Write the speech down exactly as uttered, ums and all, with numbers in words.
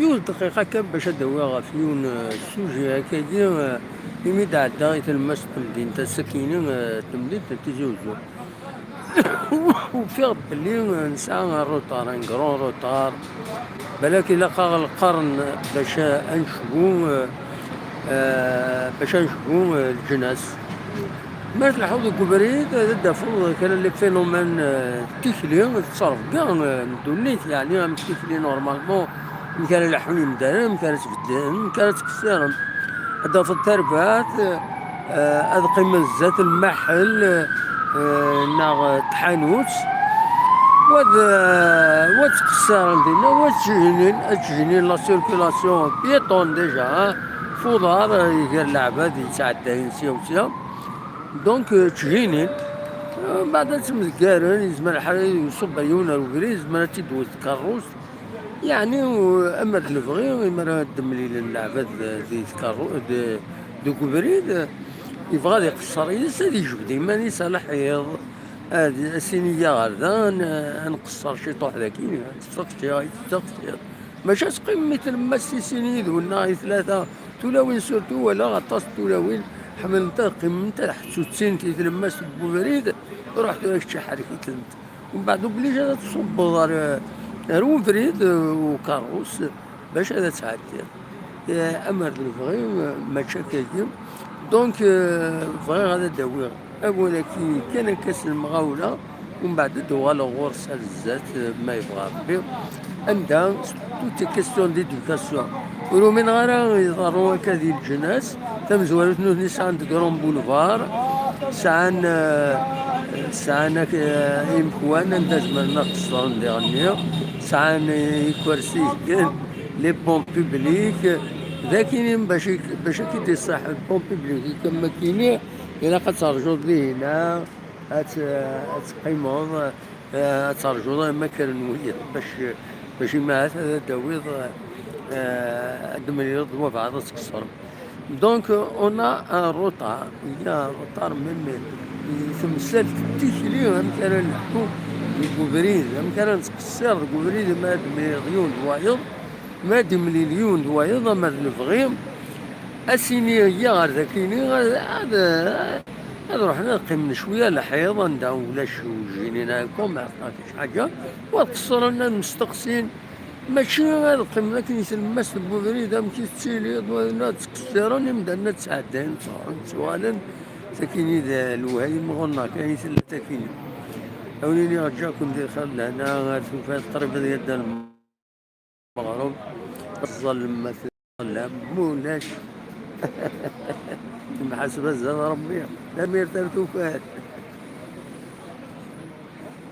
Yiwet dqiqa kan bac ad d-awiɣ ɣef yiwen, eh, sujet akkagi, eh, imi d-ɛedda i tlemmast n temdint ass-akini, eh, temdint n Tizi Uzzu. Ufiɣ belli, eh, nesɛa un retard, un grand retard. Balak ilaq-aɣ lqern bac ad necbu, eh, eh, bac ad necbu, eh, leǧnas. Ma tleḥḥuḍ deg ubrid, ad d-tafeḍ kra les phénomènes, eh, tikli, tettrebga, eh, n ddunit, yeɛni am tikli normalement, amek ara leḥḥun yimdanen, amek ara sbedden, amek ara ttqeṣṣiren. Ad d-tafeḍ tarbaɛt, eh, ad qqimen zdat lmaḥel, eh, neɣ tḥanut, wa d, wa ttqeṣṣiren dinna, wa ttjehnin, ad ttjehnin la circulation piétonne déjà, hein. F uḍar, eh, gar leɛbad yettɛeddayen sya u sya. Donc, eh, ttjehnin. Eh, mbeɛd ad ttemdeggaren, yezmer lḥal ad iṣubb yiwen ar ubrid, yezmer ad tt-id-twet tkeṛṛust. Yeɛni, eh, amer d lebɣi, imi ara d-mlilen leɛbad, eh, di tkeṛṛu-, de-, deg ubrid, eh, yebɣa ad iqeṣṣer yis, ad yejbed iman-is ar lḥiḍ, ad, ad s-ini ɣer da, eh, ad nqeṣṣer ciṭuḥ daki, ad teffeɣ ciṭ, ad teffeɣ ciṭ. Maca teqqim mi tlemmast i sin yid-wen neɣ i tlata tulawin, surtout walaɣ aṭas n tulawin ḥemmlent ad qqiment ad ḥettutsint i tlemmast n ubrid, ruḥ tura kečč ḥerrek-itent. Mbeɛd obligé ad tṣubbeḍ ar, ar ubrid, eh, ukerrus bac ad tɛeddiḍ. Eh, amer d lebɣi, eh, mačči akkagi. Donc, eh, bɣiɣ ad d-awiɣ awal-agi kan akka s lemɣawla, umbeɛd ad d-uɣaleɣ ɣur-s ar zdat, eh, ma yebɣa Rebbi. Anda, tout est question d'éducation. Ur umineɣ ara iḍerru akka di leǧnas. Tamezwarut nutni sɛan de grand boulevard, sɛan, eh, sɛan ak-, eh, imekwan anda zemren ad qeṣṣren diɣenni, sɛan, eh, ikersiyen, les ponts publics, d akini bac i, bac ad k-id-iṣaḥ le pont public, i kam akini, ilaq ad terjuḍ dihina, ad t-, ad teqqimeḍ, eh, ad terjuḍ arma kkren wiyaḍ bac, bac imahat ad d-tawiḍ, eh, ad d-temlileḍ d wabɛaḍ ad tqeṣṣrem. Donc, on a un retard, il y a un retard même i temsalt n tikli, amek ara nleḥḥu deg ubrid, amek ara nettqeṣṣir deg ubrid, ma ad d-temlileḍ yiwen d wayeḍ, ma ad d-imlil yiwen d wayeḍ, ama d lebɣi, ad s-ini iyya ɣer dakini, ad, ad, ad ruḥen ad qqimen cwiya lḥiḍ anda ulac ujinin, un commerce, neɣ kečč ḥaǧa, u ad qeṣṣren ad msteqsin. Mačči ad qqimen akken i tlemmast n ubrid, amek i tettiliḍ, wayen ad ttqeṣṣiren, imdanen ad ttɛeddayen, ttruḥun, ttuɣalen. Sakini d lewhayem ɣur-neɣ kan i tella takini. A wen-iniɣ ǧǧaken di lxir d lehna, ar tufat qrib ad yadda lmeɣreb, ẓẓallem ma tẓallam, ma ulac. Mḥaseb azal Rebbi, tanemmirt ar tufat.